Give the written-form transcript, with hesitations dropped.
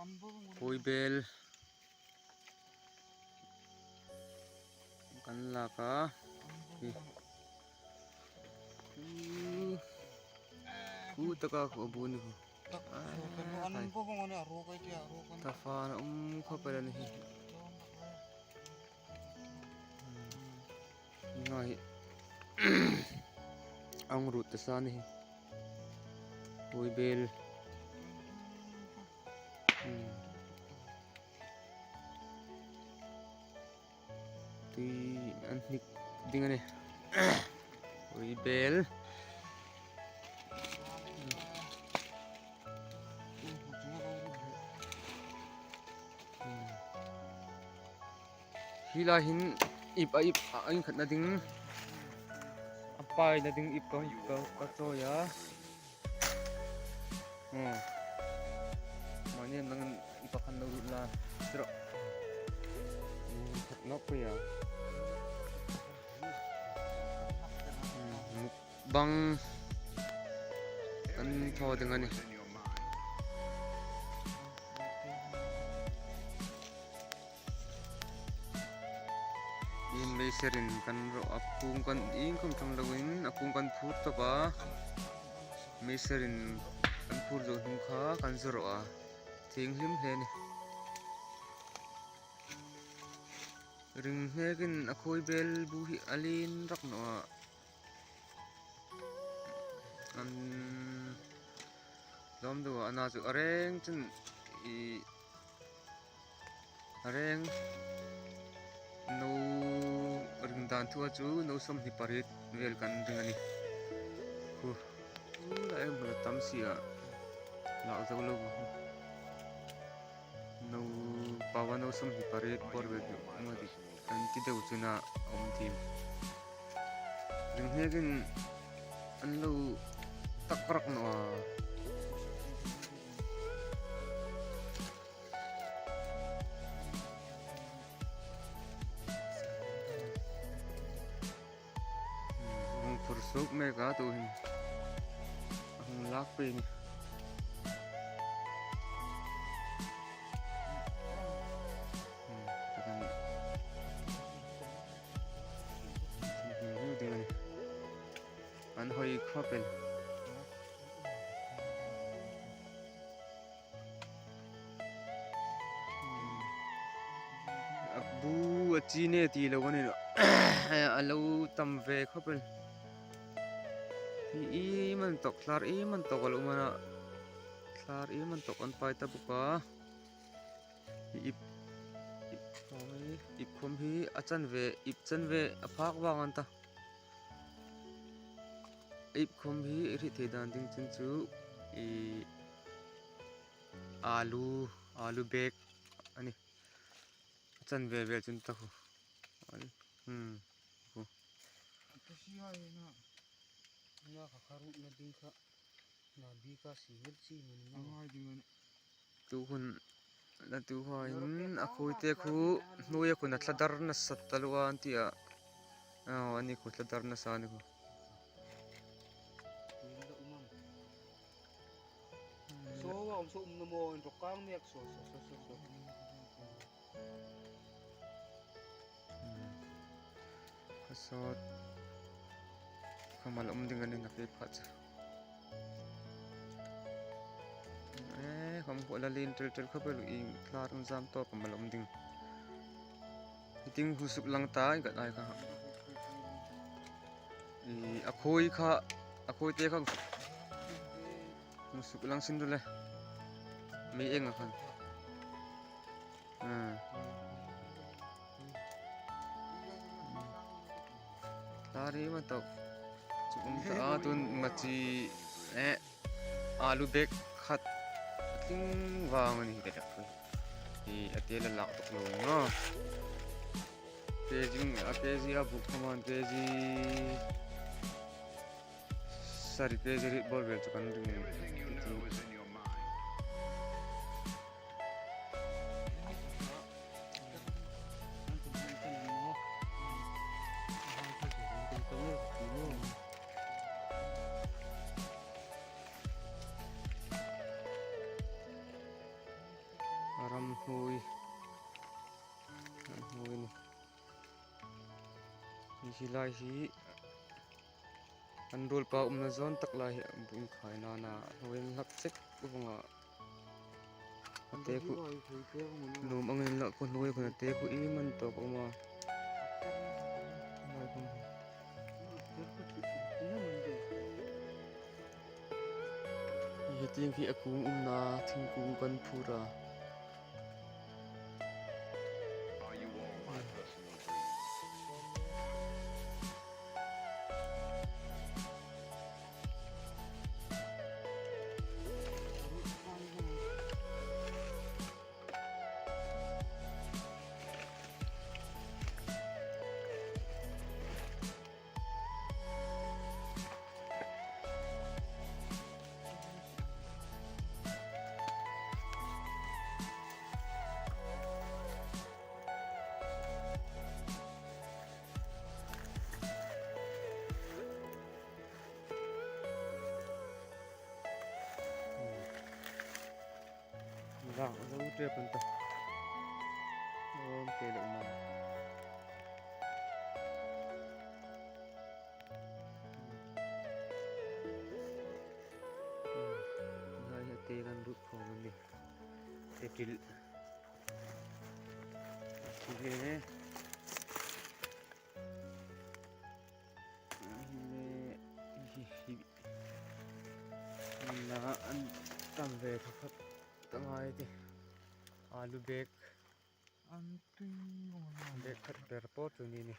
Kawibel kan lak a khu taka khu a bu a ni khu tafan a awm khawp a ni hi ngai ang rut te sa a ni hi kawibel. Tui an hnik ding a ni ui bel hi lai hin ip a ip a inkhatna ding a paina ding ip ka ka chawi a. Mahni an dang i pakhat lo lut la rawh thawk nawk pui a mukbang an thaw ding a ni. In meiser in kan rawh a kung kan ing khawm thang lo in a kung kan phur tawp a meiser in kan phur zawh hnung kha kan zu rawh a thianghlim hle a ni ring hnek in a khawi bel bu hi a lin rak nawh a an lawm deuh a ana chu a reng chuan ih. A reng no ring dan thu a chu no sawmhnih pariat vel kan ring a ni khu lai hmun a tam si a lah zo lo no paua no sawmhnih pariat bawr vel hi emaw dik kan ti deuh chuna a awm thin ring hnekin an lo tak rak nawh a. Hung phur suk mek a tu hi a hung lak pui a ni. An hawi khawp e. A bu a chi nge tih loh a ni lo a lo tam ve khawp a ni hi im an tawk thlar im an tawk a lo man a thlar im an tawk an pai ta bawk a ip ip khawm hi ip khawm hi a chanve ip chanve a phak vang an ta. Ip khawm hi i hrih theih dan ding chin chu ihh alu alu bag a ni a chanve vel chu ni ta umm tu hun la tu huain a khawi te khu hnuaia kun a thla dar nasat ta luh a an tih ah aw ani khu thla dar nasa ani khu. Sawt khamal awm ding a ni nak ei phah chu eh kham pawh la lin tel tel khawp a lui thla rawn zam tawp a mal awm ding ting hu suk lang ta in ka ai kha ih a khawi kha a khawi te kha hmu suk lang sin dul e mei eng ah khan umm tari ma tawk chu awm ta a tun machi eh alu bag khat a tling vang a ni ka tak hi ih a tel a lak tawk lo ang a kg a kg a buk khaman kg saree kg rih bawr vel chu kan ring chu. hnuai an hnuai a ni hi lai hi an rualpa awmna zawn tak lai hi a inkhai nana a hnuai an hlap chek vawng a a te khu nuam ang in lah khu hnuai khan a te khu im an tawk a awm a. Hetiang hi a kung awmna thingkung kan phur a. Lak zo tep an ta awm ke leh awm a. Lai hi a te kan rut khawm a ni te kilh he. An tam ve thawkhat ta ngai te alu bag bag khat ber pawh chu ni ni.